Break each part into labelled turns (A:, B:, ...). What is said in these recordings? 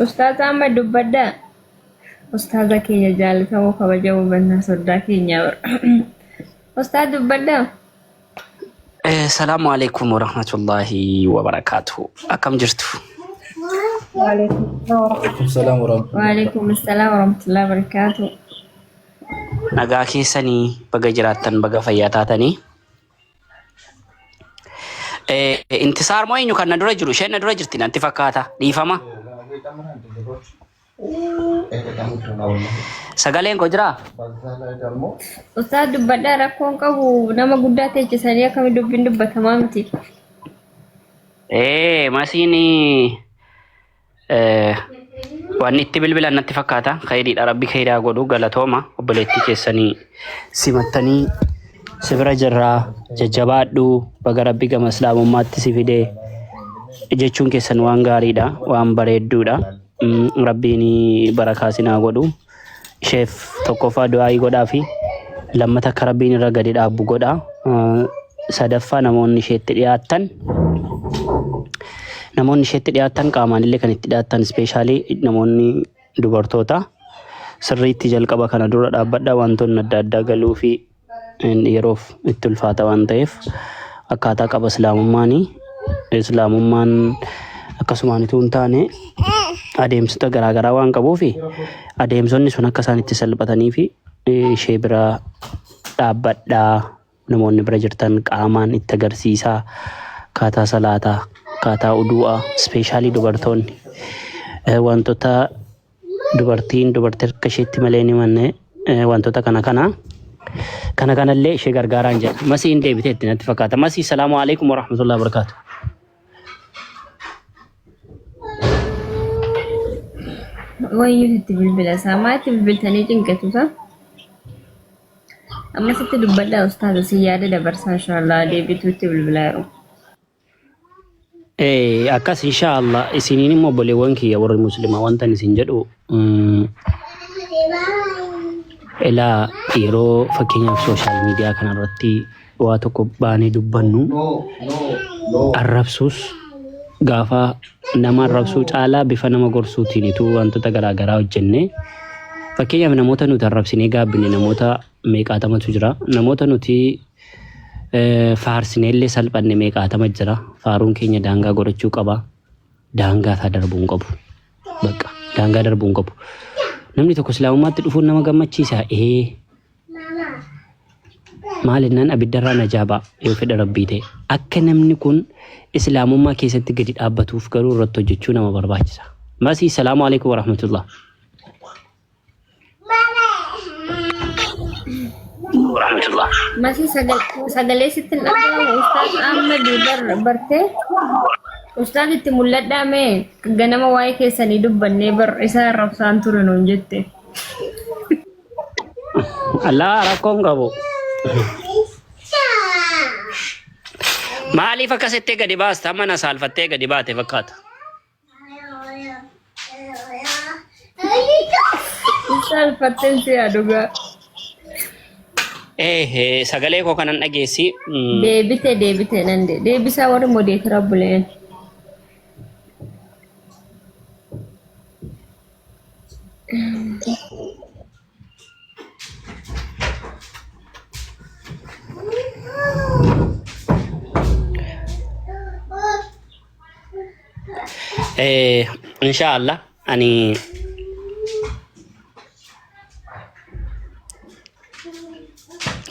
A: Ustaaza amma dubbaddaa. Ustaaza keenya jaalatamoo kabajamoo bannaa soddaa keenyaa bara. Ustaaz dubbaddaa.
B: Salaamu alaikum warahmatullahi wabarakaatuhu. Akkam jirtu?
C: Waalaikum
D: salaam warahmatullahi.
A: Waalaikum assalaam warahmatullahi wabarakatuh.
B: Nagaa keessanii baga jiraattan baga fayyaa taatanii. Intisaar moo eenyu kan na dura jiru? Isheen na dura jirti natti fakkaata. Dhiifama. Sagaleen koo jiraa?
A: Ustaaz dubbadhaa rakkoon qabu nama guddaa teechisanii akkami dubbiin dubbatamaa miti.
B: Masiin Wanni itti bilbilan natti fakkaata. Khayriidha rabbi khayraa godhu galatooma obboleettii keessanii simattanii si bira jirraa jajjabaadhu baga rabbi gama islaamummaatti si fide jechuun keessan waan gaariidha waan bareedduudha. Rabbiin barakaa sinaa godhu. Isheef tokkoffaa du'aayii godhaa fi lammata akka rabbiin irra gadi dhaabbu godha. Sadaffaa namoonni isheetti dhiyaattan namoonni isheetti dhiyaattan qaamaan illee kan itti dhiyaattan ispeeshaalii namoonni dubartoota sirriitti jalqaba kana dura dhaabbadha wantoonni adda addaa galuu fi yeroof itti ulfaata waan ta'eef akkaataa qaba islaamummaani. Islaamummaan akkasumaan utuu hin taane adeemsota garaagaraa waan qabuufi adeemsonni sun akka isaan itti salphatanii fi ishee bira dhaabbadhaa namoonni bira jirtan qaamaan itti agarsiisaa akkaataa salaataa akkaataa uduu'aa ispeeshaalii dubartoonni wantoota dubartiin dubartii harka isheetti malee hin himanne wantoota kana kana kana kanallee ishee gargaaraan jedha. Masii hin deebiteetti natti fakkaata. Masii salaamu alaikum warahmatullahi wabarakaatu.
A: Wayyuu itti bilbila isaa maa itti bilbiltanii cinqitu isaa? Ammasitti dubbadhaa ustaaza si yaada dabarsaa inshaallah deebituu itti bilbilaa yeroo.
B: Akkas insha Allah isiniin immoo obboleewwan kiyya warri muslimaa wantan isin jedhu ilaa yeroo fakkeenyaaf sooshaal miidiyaa kanarratti waa tokko baanee dubbannu arrabsuus gaafa nama arrabsuu caalaa bifa nama gorsuutiin utuu wantoota garaagaraa hojjenne fakkeenyaaf namoota nuti arrabsinee gaabbine namoota meeqaatamatu jira namoota nuti Faarsineellee salphanne meeqaatama jira. Faaruun keenya daangaa godhachuu qaba. Daangaa isaa darbuu hin qabu. Bakka daangaa darbuu hin qabu. Namni tokko islaamummaatti dhufuun nama gammachiisa. Ee maal jennaan abiddarraa najaa ba'a yoo fedha rabbii ta'e. Akka namni kun islaamummaa keessatti gadi dhaabbatuuf garuu irratti hojjechuu nama barbaachisa. Masii salaamu alaikum warahmatullah. Warahmatullah.
A: Masii sagalee sitti hin dhaga'amu ustaaz Ahmed bar bartee ustaaz itti mul'adhaa mee ganama waa'ee keessanii dubbannee bar isaa arrabsaan ture nuun jette.
B: Allah rakkoon qabu. Maaliif akkasitti gadi baasta? Amma na saalfattee gadi baate fakkaata.
A: Salphatteen si yaa dhugaa.
B: Eh, sagalee koo kanan dhageessi.
A: Deebite deebite nan de deebisaa warri modeetira buleen.
B: Eh, insha Allah ani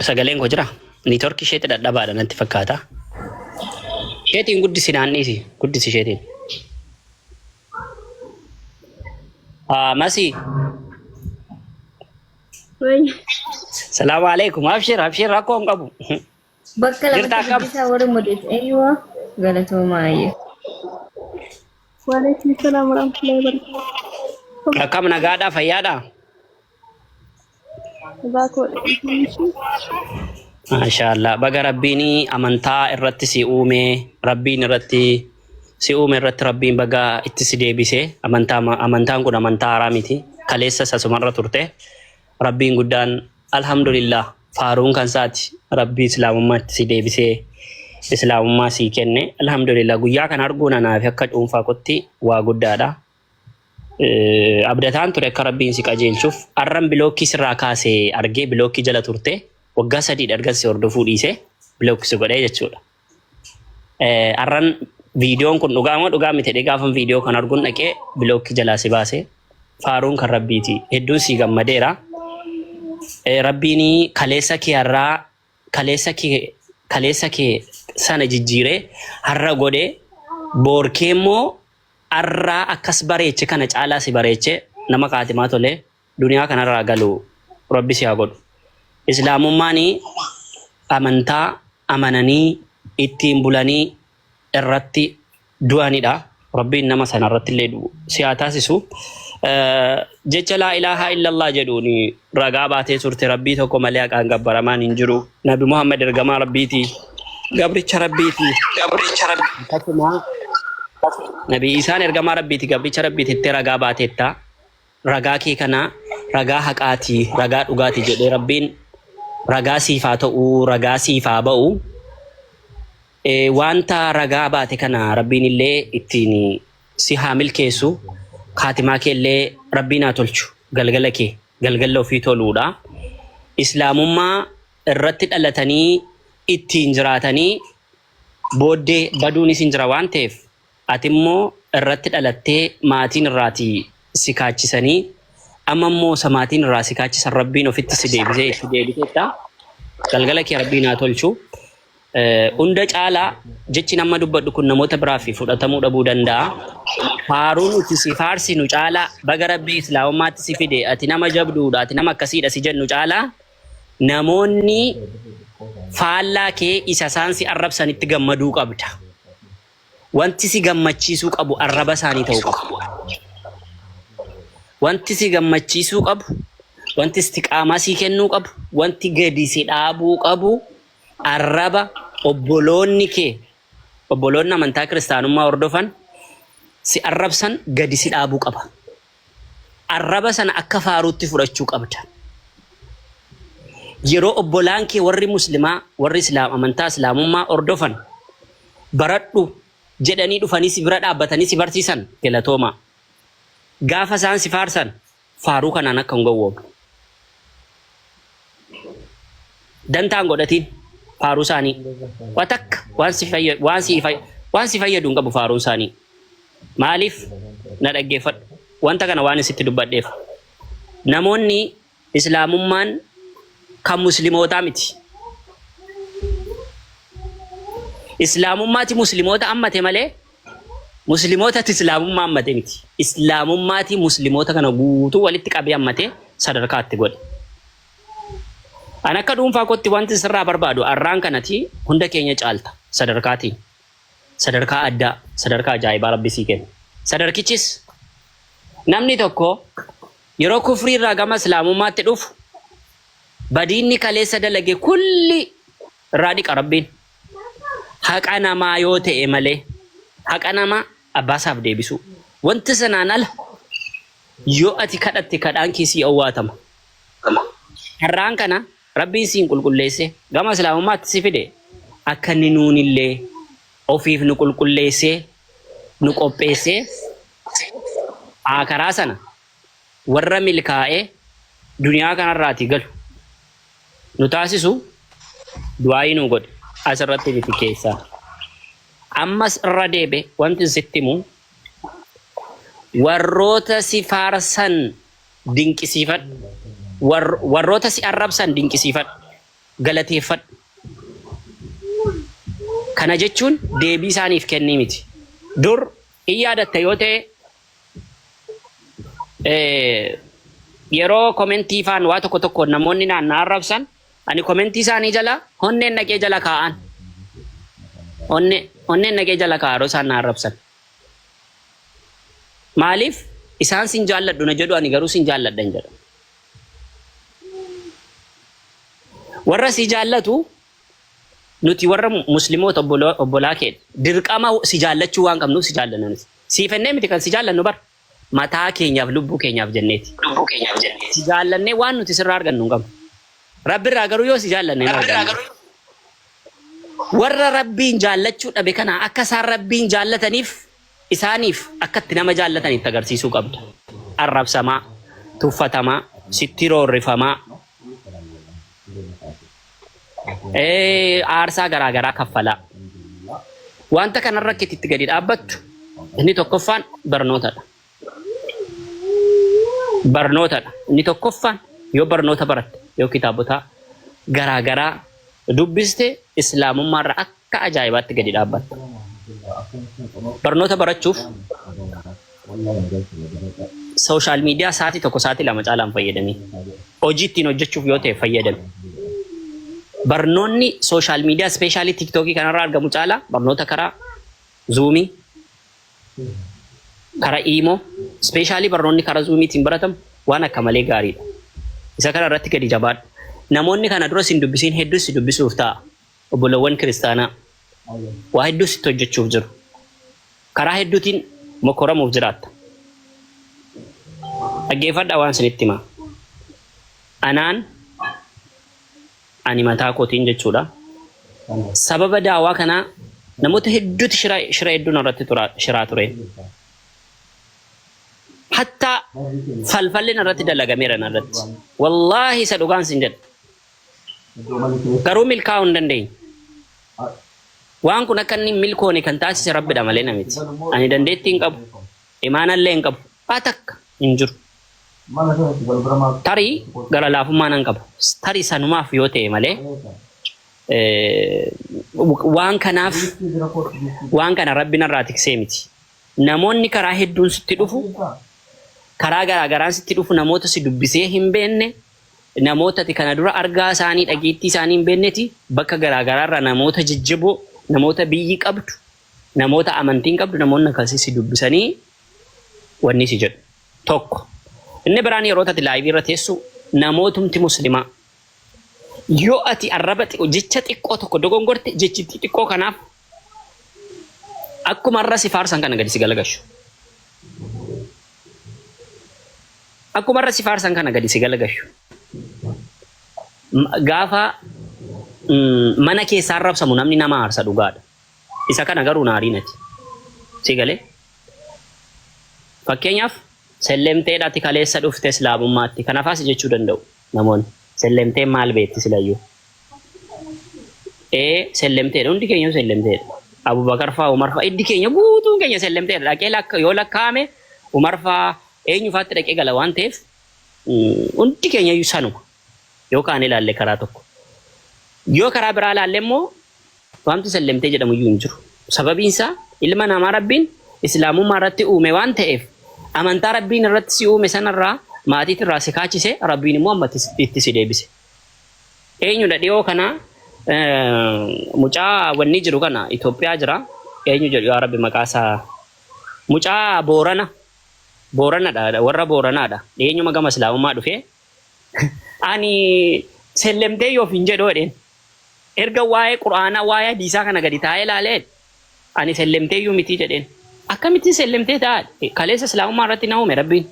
B: sagaleen koo jira. Niitoorkii isheetti dadhabaadha natti fakkaata. Isheetiin guddisi naan dhiisi. Guddisi isheetiin. Ah, Masii. Salaamu alaikum. Abshir, abshir rakkoo hin qabu.
A: Bakka
B: Jirta
A: lamatti
B: akkam?
A: dubbisaa warri modeet eeywa galatoomaa ayyee.
C: Waalaikum salam warahmatullahi wabarakatuh.
B: Akkam nagaadhaa fayyaadhaa?
C: Dhugaa koodha.
B: Maashaa Allah. Baga Rabbiin amantaa irratti si uume, Rabbiin irratti si uume irratti Rabbiin baga itti si deebise. Amantaa amantaan kun amantaa haaraa miti. Kaleessa sasumarra turte. Rabbiin guddaan alhamdulillah faaruun kan isaati. Rabbii islaamummaatti si deebisee islaamummaa sii kenne. Alhamdulillah guyyaa kana arguun anaaf akka dhuunfaa kootti waa guddaadha. Abdataan ture akka Rabbiin si qajeelchuuf. Arran bilookii sirraa kaase argee bilookii jala turte. Waggaa sadiidha ergan si hordofuu dhiise bilookii si godhee jechuudha. Arran viidiyoon kun dhugaa moo dhugaa miti jedhee gaafan viidiyoo kan arguun dhaqee bilookii jalaa si baase. Faaruun kan Rabbiiti. Hedduun si gammadeera. Rabbiin kaleessa kee har'aa kaleessa kee kaleessa kee sana jijjiiree har'a godhee boor kee immoo arraa akkas bareeche kana caalaa si bareeche nama kaatimaa tolee duniyaa kanarraa galu rabbi si haa godhu. Islaamummaan amantaa amananii ittiin bulanii irratti du'anidha. Rabbiin nama sana irratti illee du'u si haa taasisu. Jecha laa ilaaha illallah jedhuun ragaa baatee turte rabbii tokko malee haqaan gabbaramaan hin jiru. Nabi Muhammad ergamaa rabbiiti. Gabricha rabbiiti. Akkasuma Nabi Isaan ergamaa rabbiiti gabricha rabbiiti itti ragaa baateetta. Ragaa kee kana ragaa haqaati ragaa dhugaati jedhee rabbiin ragaa siif haa ta'u ragaa siif haa ba'u. Wanta ragaa baate kana rabbiin illee ittiin si haa milkeessu kaatimaa kee illee rabbiin haa tolchu galgala kee galgala ofii toluudha. Islaamummaa irratti dhalatanii ittiin jiraatanii booddee baduunis hin jira waan ta'eef ati immoo irratti dhalattee maatiin irraatii si kaachisanii amma immoo isa maatiin irraa si kaachisan rabbiin ofitti si deebisee itti deebiseetta. Galgala kee rabbiin haa tolchu. Hunda caalaa jechi nama dubbadhu kun namoota biraaf fudhatamuu dhabuu danda'a. Faaruu nuti si faarsinu caalaa baga rabbii islaamummaatti si fide ati nama jabduudha ati nama akkasiidha si jennu caalaa namoonni faallaa kee isa isaan si arrabsanitti gammaduu qabda. Wanti si gammachiisuu qabu arraba isaanii ta'uu qaba. Wanti si gammachiisuu qabu, wanti istiqaamaa sii kennuu qabu, wanti gadi si dhaabuu qabu arraba obboloonni kee obboloonni amantaa kiristaanummaa hordofan si arrabsan gadi si dhaabuu qaba. Arraba sana akka faaruutti fudhachuu qabda. Yeroo obbolaan kee warri muslimaa warri islaam amantaa islaamummaa hordofan baradhu jedhanii dhufanii si bira dhaabbatanii si barsiisan galatoomaa. Gaafa isaan si faarsan faaruu kanaan akka hin gowwoomne. Dantaa hin godhatiin faaruu isaanii. Waa takka waan si fayyadu waan si waan si fayyadu hin qabu faaruun isaanii. Maaliif na dhaggeeffadhu. Wanta kana waan sitti dubbadheef. Namoonni Islaamummaan kan muslimootaa miti. Islaamummaati muslimoota ammate malee muslimootati islaamummaa ammate miti. Islaamummaati muslimoota kana guutuu walitti qabee ammate sadarkaatti godhe. An akka dhuunfaa kootti wanti sirraa barbaadu arraan kanati hunda keenya caalta sadarkaatiin. Sadarkaa addaa, sadarkaa ajaa'ibaa Rabbi sii kenne. Sadarkichis namni tokko yeroo kufrii irraa gama islaamummaatti dhufu badiinni kaleessa dalage kulli irraa dhiqa Rabbiin. Haqa namaa yoo ta'e malee haqa namaa abbaasaaf deebisuu. Wanti sanaan ala yoo ati kadhatte kadhaan kee sii owwaatama. Har'aan kana Rabbiin siin qulqulleesse gama islaamummaatti si fide akka inni nuunillee ofiif nu qulqulleessee nu qopheessee karaa sana warra milkaa'ee duniyaa kanarraatii galu nu taasisu du'aayii nuu godhi asirratti miti keessaa. Ammas irra deebe wanti sitti himu warroota si faarsan dinqisiifadhu. Warroota si arrabsan dinqisiifadhu. Galateeffadhu. Kana jechuun deebii isaaniif kennii miti. Dur in yaadatta yoo ta'e yeroo komentii faan waa tokko tokko namoonni naan na arrabsan ani komentii isaanii jala onneen dhaqee jala kaa'an. Onneen dhaqee jala kaa'a yeroo isaan na arrabsan. Maaliif isaan sin jaalladhu na jedhu ani garuu sin jaalladhan jedha. Warra si jaallatu nuti warra muslimoota obbolaa kee dirqama si jaallachuu waan qabnuuf si jaallanna nuti. Siif ennee miti kan si jaallannu bar mataa keenyaaf lubbuu keenyaaf jenneeti. Si jaallannee waan nuti sirraa argannu hin qabnu. Rabbirraa garuu yoo si jaallanne hin arganna. Warra Rabbiin jaallachuu dhabe kana akka isaan Rabbiin jaallataniif isaaniif akka itti nama jaallatan itti agarsiisuu qabda. Arrabsamaa, tuffatamaa, sitti roorrifamaa, aarsaa garaa garaa kaffalaa. Wanta kanarra akka itti gadi dhaabbattu inni tokkoffaan barnootadha. Barnootadha. Inni tokkoffaan yoo barnoota baratte yoo kitaabota garaa garaa dubbiste islaamummaarra akka ajaa'ibaatti gadi dhaabbatta. Barnoota barachuuf social media sa'aatii 1 sa'aatii 2 caalaa hin fayyadamin. Hojii ittiin hojjechuuf yoo ta'e fayyadami. Barnoonni social media especially TikTokii kanarraa argamu caalaa barnoota karaa Zoomii, karaa Imo, especially barnoonni karaa Zoomiitiin baratamu waan akka malee gaariidha. Isa kana irratti gadi jabaadhu. Namoonni kana dura sin dubbisiin hedduus si dubbisuuf ta'a. Obbolowwan kiristaanaa waa hedduu sitti hojjechuuf jiru. Karaa hedduutiin mokoramuuf jiraatta. Dhaggeeffadhaa waan isinitti himaa. Anaan ani mataa kootiin jechuudha. Sababa daawaa kanaa namoota hedduutu shira shira hedduu narratti tura shiraa ture. Hattaa falfalli narratti dalagameera narratti. Wallaahi isa dhugaan sin jedha. Garuu milkaa'uu hin dandeenye. Waan kun akka inni hin milkoone kan taasise Rabbidha malee na miti. Ani dandeettii hin qabu. Imaanallee hin qabu. Waa takka hin jiru. Tarii gara laafummaa nan qaba. Tarii sanumaaf yoo ta'e malee waan kanaaf waan kana Rabbi narraa tiksee miti. Namoonni karaa hedduun sitti dhufu, karaa garaa garaan sitti dhufu namoota si dubbisee hin beekne, namoota ati kana dura argaa isaanii dhageettii isaanii hin beekneti bakka garaa garaarraa namoota jajjaboo, namoota biyyi qabdu, namoota amantiin qabdu namoonni akkasii si dubbisanii wanni si jedhu. Tokko. Inni biraan yeroo ati live irra teessu namootumti muslimaa yoo ati arraba xiqqoo jecha xiqqoo tokko dogongorte jechitti xiqqoo kanaaf akkuma irra si faarsan kana gadi si galagashu. Akkuma irra si faarsan kana gadi si galagashu. Gaafa mana keessaa arrabsamu namni nama aarsa dhugaadha. Isa kana garuu naariinati. Si galee? Fakkeenyaaf sellemteedha ati kaleessa dhufte islaamummaatti. Kanafaas jechuu danda'u namoonni. Sellemteen maal beekti silayyuu? Ee sellemteedha hundi keenya sellemteedha. Abubakar faa Umar faa hiddi keenya guutuun keenya sellemteedha. Dhaqee lakka yoo lakkaa'ame Umar faa eenyu faatti dhaqee gala waan ta'eef hundi keenya iyyuu sanuma. Yoo kaan ilaalle karaa tokko. Yoo karaa biraa ilaalle immoo Wanti sellemtee jedhamu iyyuu hin jiru. Sababiin isaa ilma namaa Rabbiin Islaamummaa irratti uume waan ta'eef amantaa Rabbiin irratti si uume sanarraa maatiitti irraa si kaachise Rabbiin immoo amma itti si deebise. Eenyudha dhiyoo kana mucaa wanni jiru kana Itoophiyaa jira. Eenyu jedhu yaa Rabbi maqaa isaa mucaa Boorana Booranadha warra Booranaadha. Dhiyeenyuma gama Islaamummaa dhufee ani sellemtee yoo hin jedhu jedheen. Erga waa'ee Qur'aanaa, waa'ee hadiisaa kana gadi taa'ee ilaalee ani sellemteeyyuu mitii jedheen. Akkamittiin sellemtee ta'a? Kaleessa islaamummaa irratti na uume Rabbiin.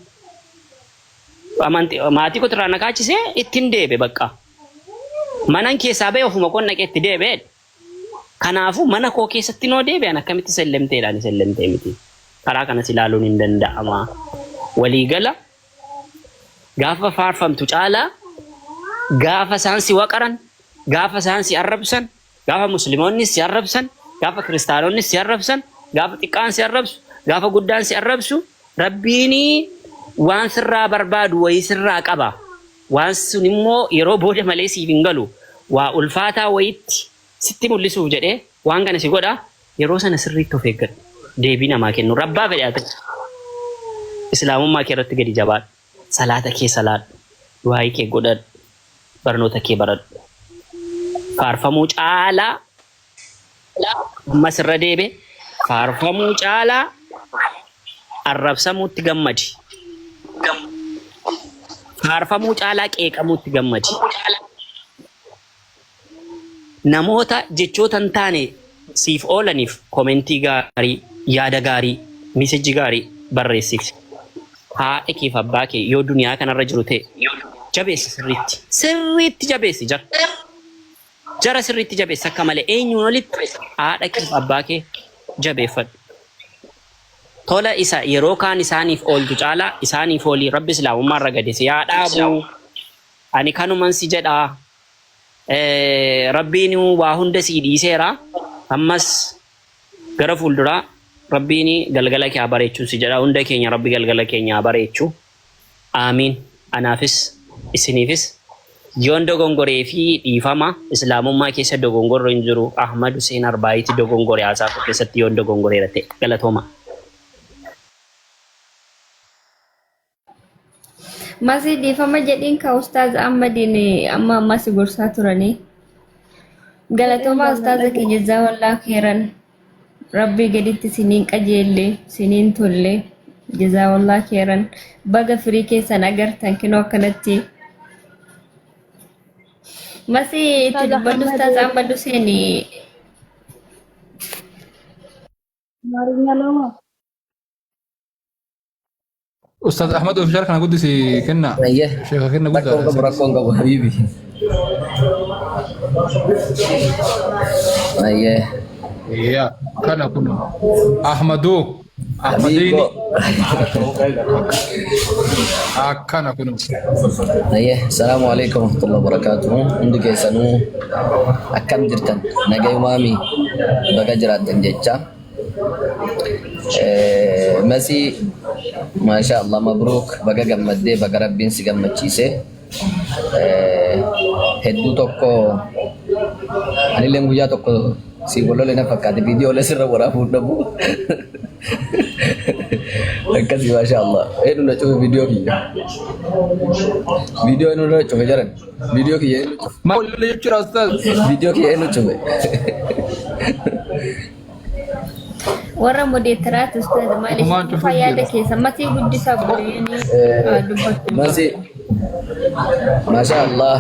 B: Amanti maatii kootirraa na kaachisee ittiin deebe bakka. Manan keessaa ba'e ofuma koon dhaqee itti deebi'e. Kanaafuu mana koo keessatti noo deebi'an akkamitti sellemteedha ani sellemtee miti. Karaa kanas ilaaluun hin danda'ama. Waliigala Gaafa faarfamtu caalaa gaafa isaan si waqaran, gaafa isaan si arrabsan, gaafa muslimoonni si arrabsan, gaafa kiristaanonni si arrabsan, gaafa xiqqaan si arrabsu, gaafa guddaan si arrabsu, Rabbiin waan sirraa barbaadu wayii sirraa qaba. Waan sun immoo yeroo booda malee siif hin galu. Waa ulfaataa wayitti sitti mul'isuuf jedhee waan kana si godha. Yeroo sana sirriitti of eeggadhu. Deebii namaa kennu. Rabbaa fedhe haa ta'u. Islaamummaa kee irratti gadi jabaadhu. Salaata kee salaadhu. Du'aayii kee godhadhu. Barnoota kee baradhu. Faarfamuu caalaa ammas irra deebe faarfamuu caalaa arrabsamuutti gammadi. Faarfamuu caalaa qeeqamuutti gammadi. Namoota jechoota hin taane siif oolaniif komentii gaarii, yaada gaarii, message gaarii barreessiif. Haadha keef abbaa kee yoo duniyaa kanarra jiru ta'e jabeessi sirriitti. Sirriitti jabeessi jara. Jara sirriitti jabeessi akka malee eenyuun olitti haadha keef abbaa kee jabeeffadhu. Tola isa yeroo kaan isaaniif ooltu caalaa isaaniif oolii Rabbi islaamummaa irra gadi si haa dhaabu. Ani kanuman si jedha. Rabbiin waa hunda sii dhiiseera. Ammas gara fuulduraa Rabbiin galgala kee haa bareechu si jedha. Hunda keenya Rabbi galgala keenya haa bareechu. Aamiin. Anaafis isiniifis yoon dogongoree fi dhiifama islaamummaa keessa dogongorri hin jiru Ahmad Hussein Arbaayiti dogongore haasaa koo keessatti yoon dogongoreera ta'e galatooma.
A: Masii dhiifama jedhiin ka ustaaz Ahmadiin amma ammaa si gorsaa turanii.
C: Jedheen
A: Galatoomaa ustaaza
C: jaalladha
A: keenya jazaawallaa keeran. Rabbii gaditti siniin qajeelle siniin tolle jazaawallaa keeran. Baga firii keessan agartan kinoo akkanatti. Masii itti
C: Ustaaz
A: dubbadhu
C: Ahmad
A: ustaaz Ahmad Hussein.
C: Amaarinya lama.
D: Ustaz Ahmad Official kana guddisi kenna.
E: Ayyee.
D: Sheeka kenna
E: Rakkoon
D: guddaadha
E: qabu
D: isinis.
E: rakkoon qabu habiibi. Ayyee.
D: Yaa kana kun Ahmaduu Ahmadiini
E: Habiiboo.
D: akkana kun.
E: Ayyee. Salaamu alaikum warahmatullahi wabarakatuh. Hundi keessanuu akkam jirtan? Nagayumaami baga jiraattan jecha. Masii maashaa Allah mabruuk baga gammaddee baga rabbiin si gammachiise. Hedduu tokko anilleen guyyaa tokko si wal lole na fakkaate viidiyoolee sirra waraabuu dhabu. Akkasii maashaa Allah. Eenyu na cufe viidiyoo kiyya? Viidiyoo eenyu na cufe jaran? Viidiyoo kiyya eenyu cufe?
D: Maal wal lole jechuudha Ustaz?
E: Viidiyoo kiyya eenyu cufe?
A: Warra modeetaraati ustaaz maal
D: Ofumaan
A: isin
D: cufuuf
A: dhufaa yaada
D: jira.
A: keessa masii guddisaa buleeyanii dubbachuu
E: Masi maashaa Allah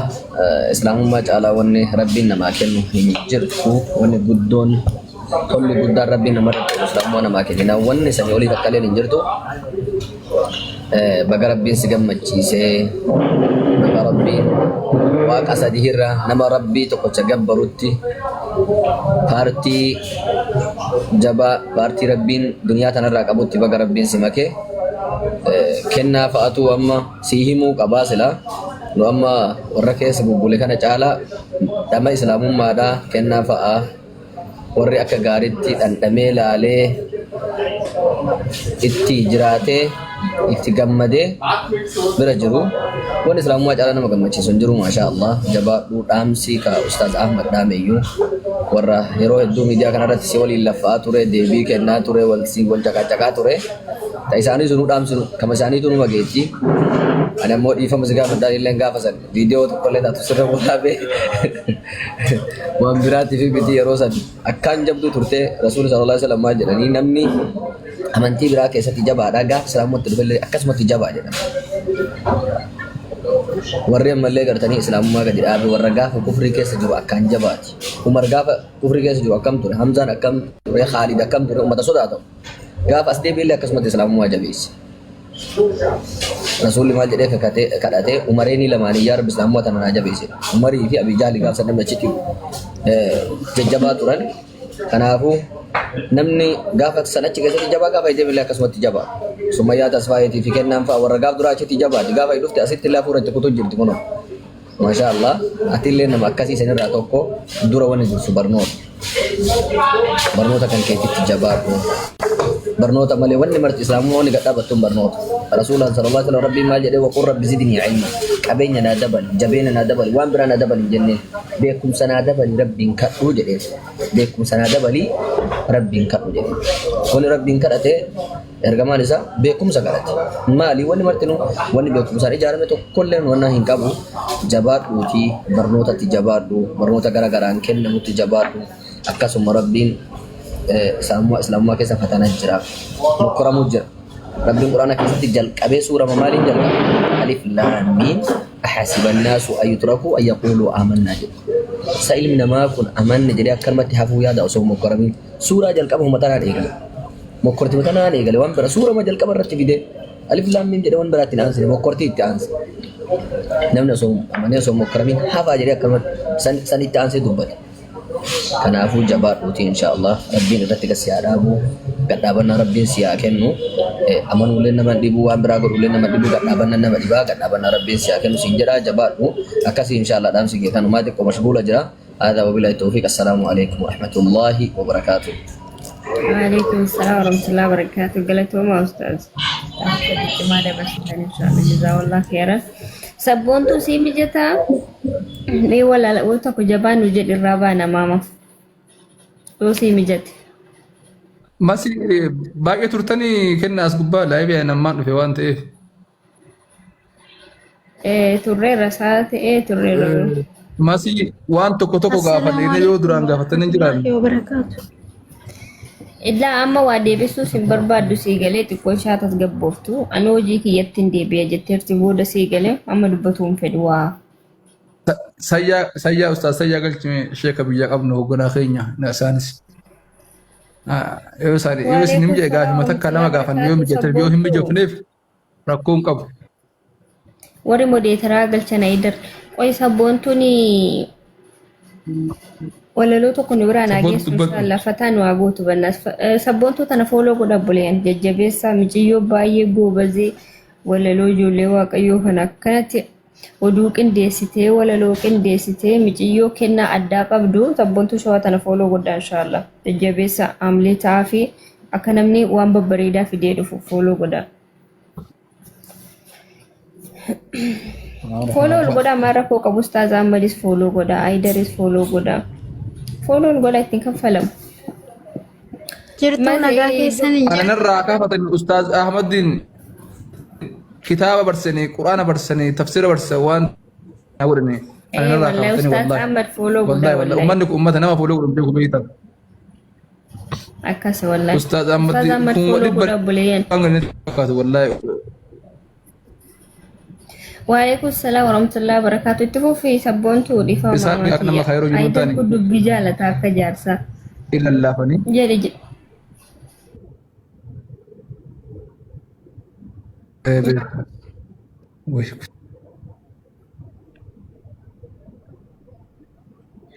E: islaamummaa caalaa wanni rabbiin namaa kennu hin jirtu wanni guddoon tolli guddaan rabbiin namarra qabu islaamummaa namaa kennina wanni sanii olii takka illeen hin jirtu Baga rabbiin si gammachiisee baga rabbiin waaqa sadii irra nama rabbii tokkocha gabbarutti paartii jabaa paartii rabbiin duniyaa tanarraa qabutti baga rabbiin si make kennaa fa'atu amma si himuu qabaa silaa nu amma warra keessa bubbule kana caalaa dhama islaamummaadhaa kennaa fa'aa warri akka gaaritti dhandhamee laalee itti jiraatee itti gammadee bira jiru wanni islaamummaa caalaa nama gammachiisu hin jiru maashaa Allah jabaadhuu dhaamsi ka ustaaz Ahmad dhaameyyuu warra yeroo hedduu miidiyaa kanarratti si waliin laffa'aa ture deebii kennaa ture wal si wal caqacaqaa ture ta isaanii sunuu dhaamsi kama isaaniitu numa geetti ani ammoo dhiifama si gaafadhaan illeen gaafa san viidiyoo tokkollee taatu sirra waraabee waan biraatiif miti yeroo san akkaan jabduu turte rasuulli sallallahu alaihi wasallam maal jedhanii namni amantii biraa keessatti jabaadha gaafa islaamumatti dhufellee akkasumatti jabaa jedhan. Warri ammallee gartanii islaamummaa gadi dhaabe warra gaafa kufrii keessa jiru akkaan jabaati. Umar gaafa kufrii keessa jiru akkam ture, Hamzaan akkam ture, Khaalid akkam ture, ummata sodaatamu. Gaafa as deebi'ellee akkasumatti islaamummaa jabeesse. Rasuulli maal jedhee kakatee kadhatee umareenii lamaanii yaa rabbi islaamummaa tana naa jabeesse. Umarii fi Abii Jahli gaaf san namni achitti jajjabaa turan. Kanaafuu namni gaafa san achi keessatti jabaa gaafa deebi'ellee akkasumatti jabaa. Sumayyaa Tasfaayeetii fi kennaan fa'a warra gaaf duraa achitti jabaati. Gaafa dhufte asitti illee hafuura itti kutuu jirti kunoo. Maashaa Allah atillee nama akkasii sanirraa tokko dura wanni dursu barnoota. Barnoota kan keetitti jabaadhu. Barnoota malee wanni marti islaamummaa wanni gad dhaabattuun barnoota. Rasuulaan sallallahu alaihi wasallam rabbiin maal jedhee waqul rabbi zidnii ilma. Qabeenya naa dabali, jabeena naa dabali, waan biraa naa dabali hin jenneen. Beekumsa naa dabali rabbiin kadhuu jedheen. Beekumsa naa dabali rabbiin kadhu jedheen. Wanni rabbiin kadhate Ergamaan isaa beekumsa kadhate. Maali wanni martinuu wanni beekumsaan ijaarame tokkolleen wanna hin qabu. Jabaadhuutii barnootatti jabaadhu, barnoota gara garaan kennamutti jabaadhu. Akkasuma Rabbiin islaamummaa islaamummaa keessa fatana jira. Mokkoramuu jira. Rabbiin Quraana keessatti jalqabee suurama maaliin jalqabe? Alif laam miim ahasiba annaasu an yutraku an yaquuluu aamannaa jedhe. Sa ilmi namaa kun amanne jedhee akkanumatti hafuu yaada osoo hin mokkoramiin. Suuraa jalqabuma tanaan eegale. Mokkortima tanaan eegale waan bira suurama jalqaba irratti fide alif laam miim jedhee waan biraatti hin aansine mokkortii itti aanse. Namni osoo amanee osoo mokkoramiin hafaa jedhee akkanumatti san san itti aansee dubbate. Kanaafuu jabaadhuuti insha Allah rabbiin irratti gad si haa dhaabu. Gadhaabannaa Rabbiin si haa kennu. Amanuullee nama hin dhibu, waan biraa godhullee nama hin dhibu, gadhaabannaa nama dhibaa, gadhaabannaa Rabbiin si haa kennu siin jedha, jabaadhu. Akkasii inshaallah dhaamsi kee kanumaa xiqqoo mashguula jira. Haadaa wabillahi tawfiiq. Assalaamu alaikum warahmatullaahi wabarakaatuh.
A: Waalaikum salaam warahmatullahi wabarakatuh. Galatooma ustaaz. Dhaamsa cimaa dabarsitan inshaallah jazaawallah khairan. Sabboontuu sii mijataa? Mee walaala tokko jabaa nu jedhi irraa baana maama. Yoo sii mijate.
D: Masi baay'ee turtanii kenna as gubbaa laayivii ammaan dhufe waan ta'eef.
A: Turreerra isaa ta'ee turreerra.
D: Masi waan tokko tokko gaafadhe yoo duraan gaafatanii jiran.
C: Warahmatullahi wabarakatuh.
A: Illaa amma waa deebisuus hin barbaaddu sii galee xiqqoo ishaa tasgabbooftu. Ani hojii kiyyatti hin deebi'a jetteerti booda sii galee amma dubbatuu hin fedhu waa.
D: Sayyaa sayyaa ustaaz sayyaa galchime sheeka biyya qabnu hoogganaa keenya na isaanis. Yoo isaan yoo isin hin
A: Waalaikum
D: mijee
A: salaam
D: gaafima takka lama
A: warahmatullahi
D: gaafanne yoo
A: wabarakatuh.
D: mijate yoo hin
A: Sabboontuu.
D: mijofneef rakkoo hin qabu.
A: Warri modeetaraa galchan ayidar. Qoy sabboontuun walaloo tokko nu biraa naa
D: Sabboontu
A: geessu
D: dubbadhu.
A: inshallah fataa nu haa gootu bannaas. Sabboontuu tana fooloo godha buleen jajjabeessaa miciyyoo baay'ee goobazee walaloo ijoollee waaqayyoo kana akkanatti oduu qindeessitee walaloo qindeessitee miciyyoo kennaa addaa qabdu sabboontuu shawaa tana fooloo godha inshallah jajjabeessa amlee ta'aa fi akka namni waan babbareedaa fidee dhufu fooloo godha. Fooloo ol godhaa maal rakkoo qabu Ustaaz Ahmadis fooloo godhaa Ayidaris fooloo godhaa. Fooloo ol godhaa ittiin kaffalamu.
C: Jirtuu nagaa
A: Malee
C: keessan hin
D: Kana
C: jirtu.
D: narraa kaafatan ustaaz Ahmadiin kitaaba barsanii quraana barsanii tafsira barsan waan na godhani. Kana
A: ee
D: narraa
A: wallahi
D: kaafatanii
A: Ustaaz
D: wallahi.
A: Ahmad fooloo godhaa
D: Wallahi wallahi
A: wallahi.
D: ummanni kun ummata nama fooloo godhu beeku beektan.
A: Akkas wallahi.
D: Ustaaz Ahmad
A: Ustaaz Ahmad
D: kuma
A: fooloo
D: dhibba
A: godhaa obboleeyyan.
D: waan ganni fakkaatu wallahi.
A: Waalaikum salaam warahmatullahi wabarakatuh. Itti fufii sabboontuu dhiifama
D: Isaan
A: maama
D: akka nama
A: kiyya.
D: kaayiroo jiru hin
A: Ayidar
D: taane
A: kun dubbii jaalata akka jaarsaa.
D: hin lallaafanii.
A: Jedhi jedhi.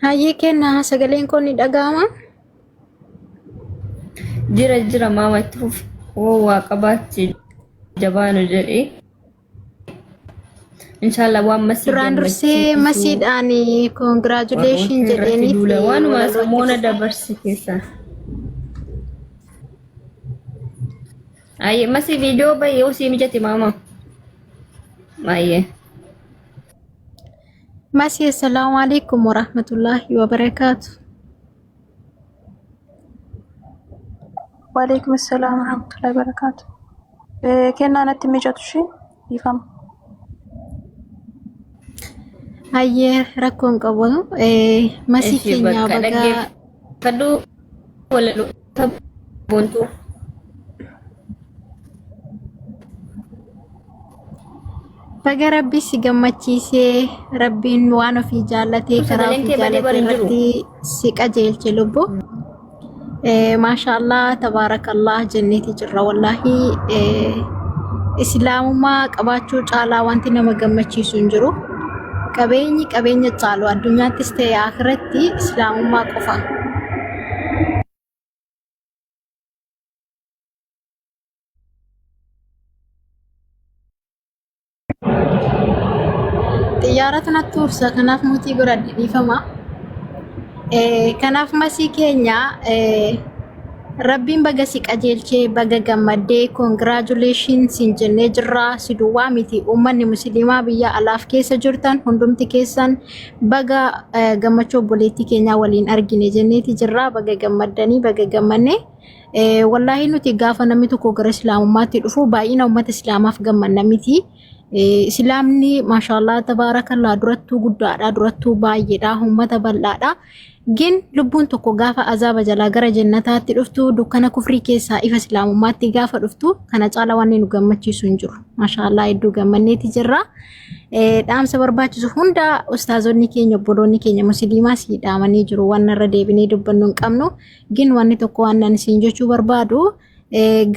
C: Hayyee kennaa sagaleen koo ni dhaga'ama.
A: Jira jira maama itti fufi. Woo waa qabaachi jabaanu jedhi. Inshallah waan masii
C: Duraan dursee
A: gammachiisu
C: masiidhaan congratulation
A: warroota irratti
C: jedheeniif
A: duula waanuma
C: walaloo itti
A: samoona
C: fufa.
A: dabarsi keessaa. Ayyee masii viidiyoo baay'ee osii mijate maama. Ayyee.
C: Masii assalaamu alaikum warahmatullahi wabarakaatu.
F: Waalaikum assalam warahmatullahi wabarakatuh. Kennaa natti mijatu ishee dhiifama.
C: Hayyee rakkoon qabu. Masii
A: Eshi
C: keenyaa
A: bakka
C: baga
A: dhaggeeffadhu walaloo sabboontuu.
C: Baga rabbi si gammachiisee rabbiin waan ofii jaallatee karaa
A: Sagaleen
C: ofii
A: kee badee
C: jaallatee
A: bari hin jiru.
C: irratti si qajeelche lubbu. Maashaallah tabaarakallah jenneeti jirra wallaahi islaamummaa qabaachuu caalaa wanti nama gammachiisu hin jiru. Qabeenyi qabeenya caalu addunyaattis ta'e akhiratti islaamummaa qofa. Xiyyaaratu natti ursa kanaaf mutii godhadhe dhiifama. Kanaaf masii keenya rabbiin baga si qajeelchee baga gammaddee congratulations siin jennee jirra si duwwaa miti uummanni musliimaa biyya alaaf keessa jirtan hundumti keessan baga gammachuu obboleettii keenyaa waliin argine jenneeti jirra baga gammaddanii baga gammanne. Wallaahi nuti gaafa namni tokko gara islaamummaatti dhufu baay'ina uummata islaamaaf gammanna miti. Islaamni maashaallah tabaarakallah durattuu guddaadha durattuu baay'eedha uummata bal'aadha. Gin lubbuun tokko gaafa azaaba jalaa gara jannataatti dhuftu dukkana kufrii keessaa ifa islaamummaatti gaafa dhuftu kana caala wanni nu gammachiisu hin jiru. Maashaallah hedduu gammanneeti jirra. Dhaamsa barbaachisu hunda ustaazonni keenya obboloonni keenya musliimaa sii dhaamanii jiru waan irra deebinee dubbannu hin qabnu. Gin wanni tokko waan ani siin jechuu barbaadu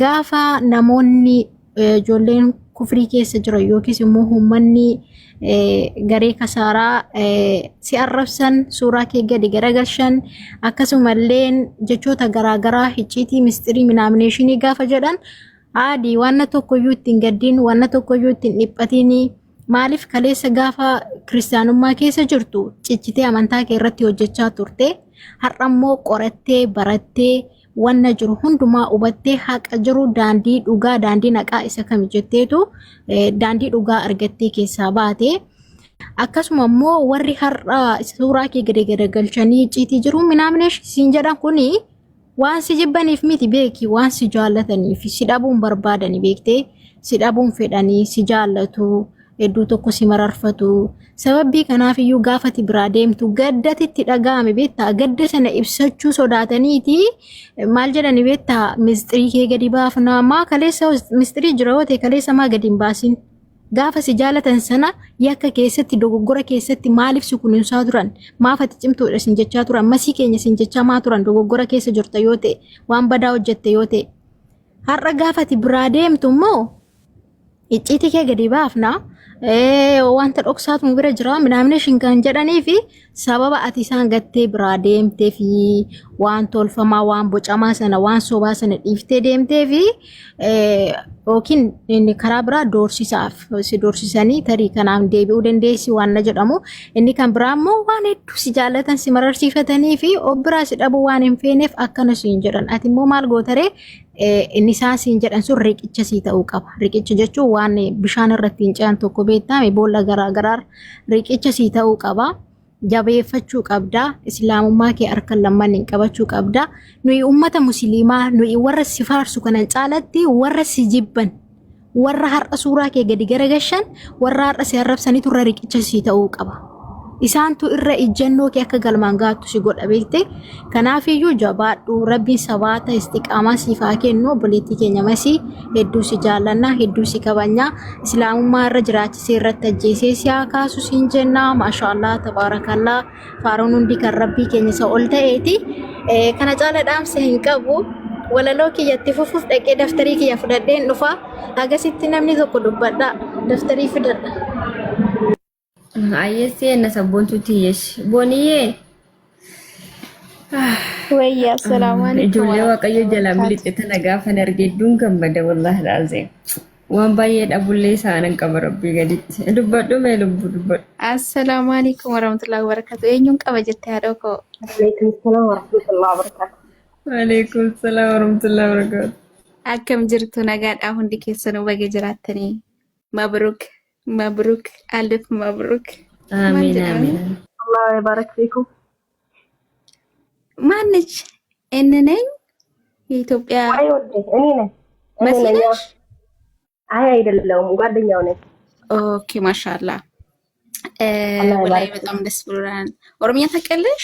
C: gaafa namoonni ijoolleen kufrii keessa jiran yookiis immoo uummanni garee kasaaraa si arrabsan, suuraa kee gadi garagalchan, akkasumallee jechoota garaagaraa icciitii mistirii minaamineeshinii gaafa jedhan, haadhi wanna tokkoyyuu ittiin gaddiin, wanna tokkoyyuu ittiin dhiphatiin. Maaliif? Kaleessa gaafa kiristaanummaa keessa jirtu cichitee amantaa kee irratti hojjechaa turte. Har'a immoo qorattee, barattee, wanna jiru hundumaa hubattee, haqa jiru, daandii dhugaa, daandii naqaa isa kami jetteetu daandii dhugaa argattee keessaa baate. Akkasuma immoo warri har'a suuraa kee gadi garagalchanii icciitii jiru minaaminesh siin jedhan kuni waan si jibbaniif miti, beeki. Waan si jaallataniif, si dhabuun barbaadani, beektee, si dhabuun fedhanii, si jaallatu, hedduu tokko si mararfatu. Sababii kanaaf iyyuu gaafati biraa deemtu gaddati itti dhaga'ame, beektaa? Gadda sana ibsachuu sodaataniiti maal jedhani, beektaa? Mistirii kee gadi baafna. Maa kaleessa mistirii jira yoo ta'e, kaleessa maa gadi hin baasin? Gaafa si jaalatan sana yakka keessatti, dogoggora keessatti maaliif si kunuunsaa turan? Maaf ati cimtuudha sin jechaa turan? Masii keenya sin jechaa maa turan? Dogoggora keessa jirta yoo ta'e, waan badaa hojjette yoo ta'e. Har'a gaafa ati biraa deemtu immoo icciitii kee gadi baafna, wanta dhoksaatu nu bira jira minaamineeshin kan jedhanii fi sababa ati isaan gattee biraa deemtee fi waan tolfamaa, waan bocamaa sana, waan sobaa sana dhiiftee deemtee fi yookiin inni karaa biraa doorsisaaf si doorsisanii tarii kanaaf deebi'uu dandeessi waan na jedhamu. Inni kan biraa immoo waan hedduu si jaallatan, si mararsiifatanii fi of biraa si dhabuu waan hin feeneef akkana siin jedhan. Ati immoo maal gootaree? Inni isaan siin jedhan sun riqicha sii ta'uu qaba. Riqicha jechuun waan bishaan irratti hin ce'an tokko, beektaame, boolla garaa garaa riqicha sii ta'uu qaba. Jabeeffachuu qabda. Islaamummaa kee harka lamman hin qabachuu qabda. Nuyi ummata musliimaa, nuyi warra si faarsu kanan caalatti warra si jibban, warra har'a suuraa kee gadi garagashan, warra har'a si arrabsanitu irra riqicha sii ta'uu qaba. Isaantu irra ijjannoo kee akka galmaan gaattu si godha, beekte. Kanaafiyyuu jabaadhu, Rabbiin sabaata istiqaamaa siif haa kennu. Obboleettii keenya Masii, hedduu si jaallanna, hedduu si kabajna. Islaamummaa irra jiraachisee irratti ajjeesee si haa kaasu siin jenna. Maashaallah, tabaarakallaa, faaruun hundi kan Rabbii keenya isa ol ta'eeti. Kana caala dhaamsa hin qabu. Walaloo kiyyatti fufuuf dhaqee daftarii kiyya fudhadheen dhufa. Agasitti namni tokko dubbadha. Daftarii fidadha.
A: Ayyessi enna sabboontuu tiyyesh. Booniyyee.
F: Wayya, assalaamu alaikum
A: Ijoollee Waaqayyo
F: warahmatullahi
A: jalaa
F: wabarakaatu.
A: miliqxe tana gaafan arge hedduun gammada, wallaahi laazim. Waan baay'ee dhabullee isaanan qaba Rabbii gaditti. Dubbadhu mee lubbuu, dubbadhu.
G: Assalaamu alaikum warahmatullahi wabarakatuh. Eenyuun qaba jette, haadha koo?
H: Alaikum salam warahmatullahi wabarakatuh.
A: Waalaikum salaam warahmatullahi wabarakatuh.
G: Akkam jirtu? Nagaadhaa? Hundi keessanuu baga jiraattanii. Mabruk, mabruk, alif mabruk. Maal
A: Amiin
G: jedhama?
A: amiin.
H: Allah yabarak fiikum.
G: ማነች? እኔ ነኝ የኢትዮጵያ
H: አይ ወዴ እኔ ነኝ፣ እኔ
G: መሲ
H: ነኝ።
G: ነሽ?
H: አይ አይደለሁም፣ ጓደኛው ነኝ።
G: Okay፣ ማሻአላ።
H: አላህ
G: ወላሂ
H: ይባርክ።
G: በጣም ደስ ብሎናል። ኦሮምኛ ታውቂያለሽ?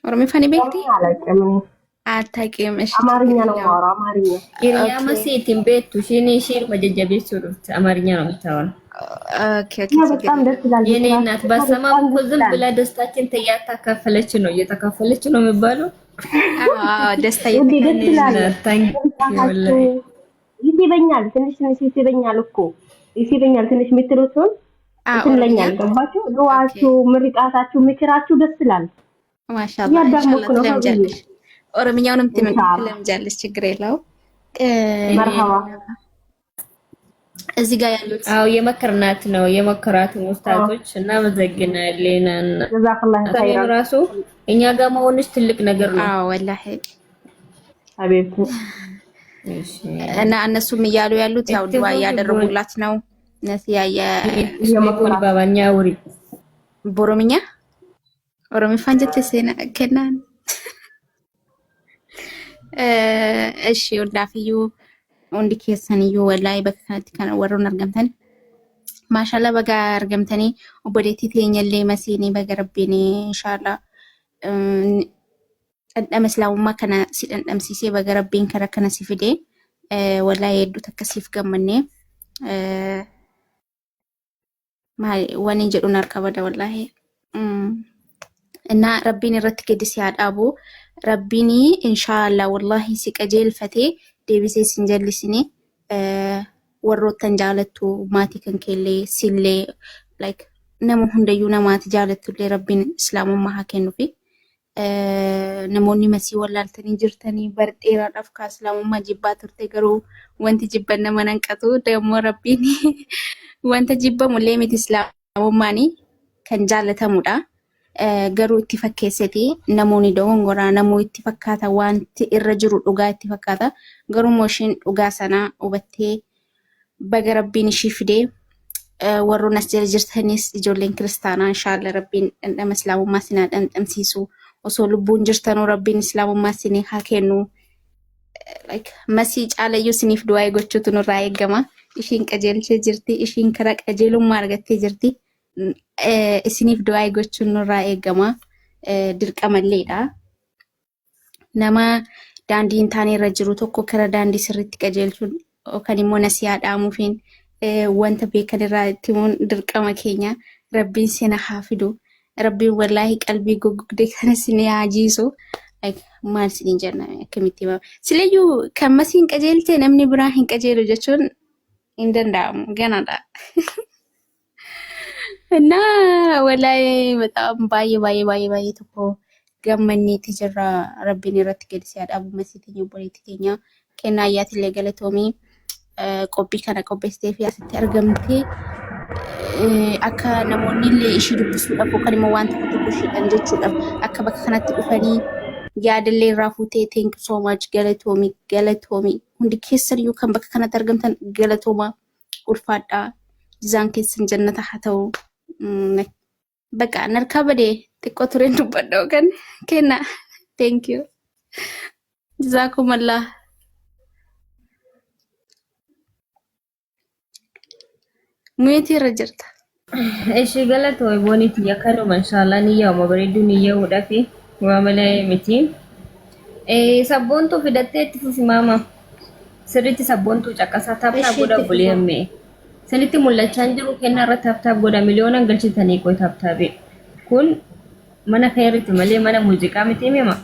G: ኦሮሚፋን ቤክቲ?
H: ኦሮምኛ አላውቅም እኔ።
G: አታውቂም? እሺ
H: አማርኛ
G: ችግር
H: ነው
G: የለውም።
H: የማወራው፣ አማርኛ።
A: Hiriyaa
G: Okay
A: masiitiin beektu ishiin ishiinuma jajjabeessuu dhufte, አማርኛ ነው የምታወራው።
G: Okay
H: እና
G: ችግር
H: በጣም
G: የለውም።
H: ደስ ይላል።
A: የኔ እናት
H: በስራችሁ
A: ባሰማም
H: በጣም
A: እኮ
H: ደስ
A: ዝም
H: ይላል።
A: ብላ ደስታችን እያታካፈለች ነው፣ እየተካፈለች ነው የሚባለው።
G: አዎ፣ ደስታ
H: ውዴ ደስ
A: የኔ
G: እየተካፈለች
H: ይላል።
A: እናት thank you
H: መምጣታችሁ
A: ወላሂ።
H: ይስበኛል፣ ትንሽ ትንሽ ይስበኛል እኮ፣ ይስበኛል ትንሽ የምትሉትን እንትን
G: ኦሮምኛ
H: ይለኛል። ገባችሁ? ዱዓችሁ፣ ምርቃታችሁ፣ ምክራችሁ ደስ ይላል።
G: ማሻአላ፣
H: እያዳመኩ
G: ኢንሻአላህ
H: ነው ሀብዬ።
G: ትለምጃለሽ። ኦሮምኛውንም
H: ኢንሻአላህ።
G: ትለምጃለሽ፣ ችግር የለውም።
H: መርሐባ።
G: እዚህ ጋር ያሉት
A: አዎ፣ የመከርናት ነው፣ የመከራትን ኡስታዞች እናመሰግናለን።
H: ጀዛከላህ
A: እኔም
H: ኸይራን
A: ራሱ እኛ ጋር መሆንሽ ትልቅ ነገር ነው።
G: አዎ ወላሂ።
H: ሀቢብቲ።
A: እሺ።
G: እና እነሱም እያሉ ያሉት ያው ዱዓ
A: እትፉ
G: እያደረጉላት ነው። ነሲያ
A: ቦኒ ባባኛ ውሪ
G: ቦሮምኛ ኦሮሚፋን jette ሴና ከናን። እሺ፣ hundaafuu hundi keessaniyyuu wallahi bakka kanatti kan warroon argamtan, maashallah, baga argamtanii. Obboleettii teenyallee masiinii baga Rabbiin inshaallah dhandhama islaamummaa kana si dhandhamsiisee, baga Rabbiin kara kana si fide. Wallahi hedduu takka siif gammannee. Maal wani jedhuun harka bada wallahi. እና Rabbiin irratti gadi si haa dhaabu. Rabbiin inshaallah wallahi si qajeelfate. deebisee sin jallisini. Warroottan jaalattu maatii kan keellee sillee like nama hundayyuu namaati jaalattullee Rabbiin islaamummaa haa kennuufi. Namoonni masii wallaaltanii jirtanii bara dheeraadhaaf kaa islaamummaa jibbaa turte garuu wanti jibban nama nanqatu dammoo Rabbiin wanta jibbamullee miti islaamummaanii kan jaalatamudha. Garuu itti fakkeesseti namoonni dogongoraa namuu itti fakkaata wanti irra jiru dhugaa itti fakkaata garuu immoo ishiin dhugaa sana hubattee baga Rabbiin ishii fidee. Warroon as jala jirtanis ijoolleen kiristaanaa inshaallah Rabbiin dhandhama islaamummaa isin haa dhandhamsiisu. Osoo lubbuun jirtanuu Rabbiin islaamummaa isin haa kennu. Like, masii caalayyuu isiniif du'aa gochuutu nurraa eegama. Ishiin qajeelchee jirti. Ishiin karaa qajeelummaa argattee jirti. Isiniif du'aa gochuun nurraa eegama. Dirqamalleedha. Nama daandii hin taane irra jiru tokko kara daandii sirriitti qajeelchuun yookaan immoo nasihaa dhaamuufiin wanta beekan irraa itti himuun dirqama keenya. Rabbiin sina haa fidu. Rabbiin wallaahi qalbii goggogde kana sin haa jiisu. Like, maal sinin jenna akkamitti himama. Silayyuu kan masiin qajeelte namni biraa hin qajeelu jechuun hin danda'amu. Ganadha. እና ወላይ በጣም baay'ee baay'ee baay'ee baay'ee tokko gammanneeti jirra. Rabbiin irratti gadi si haa dhaabu masii teenya obboleettii teenya kennaa ayyaatillee galatoomii qophii kana qopheessitee fi asitti argamtee akka namoonni illee ishii dubbisuudhaaf yookaan immoo waan tokko tokko ishiidhaan jechuudhaaf akka bakka kanatti dhufanii yaadallee irraa fuutee thank you so much galatoomii galatoomii hundi keessaniyyuu kan bakka kanatti argamtan galatoomaa ulfaadhaa jizaan keessan jannata haa ta'u. Bakka narkaa badee xiqqoo tureen dubbadha yookaan kenna. Thank you. Jazaakumallah. Muyeetii irra jirta.
A: Ishii galatoo booniiti yakkanuma inshaallah ni yaa'uma bareedduu ni yaa'uudhaafi waa malee miti. Sabboontuu fidattee itti fufi maama. Sirriitti sabboontuu caqasaa taaptaap
C: Ishii
A: godha
C: itti
A: obbolee
C: fufa.
A: ammee. Sinitti mul'achaa hin jiru kennaa irra taaptaap godha miliyoonaan galchitanii qoy taaptaabii. Kun mana keeriti malee mana muuziqaa miti mima.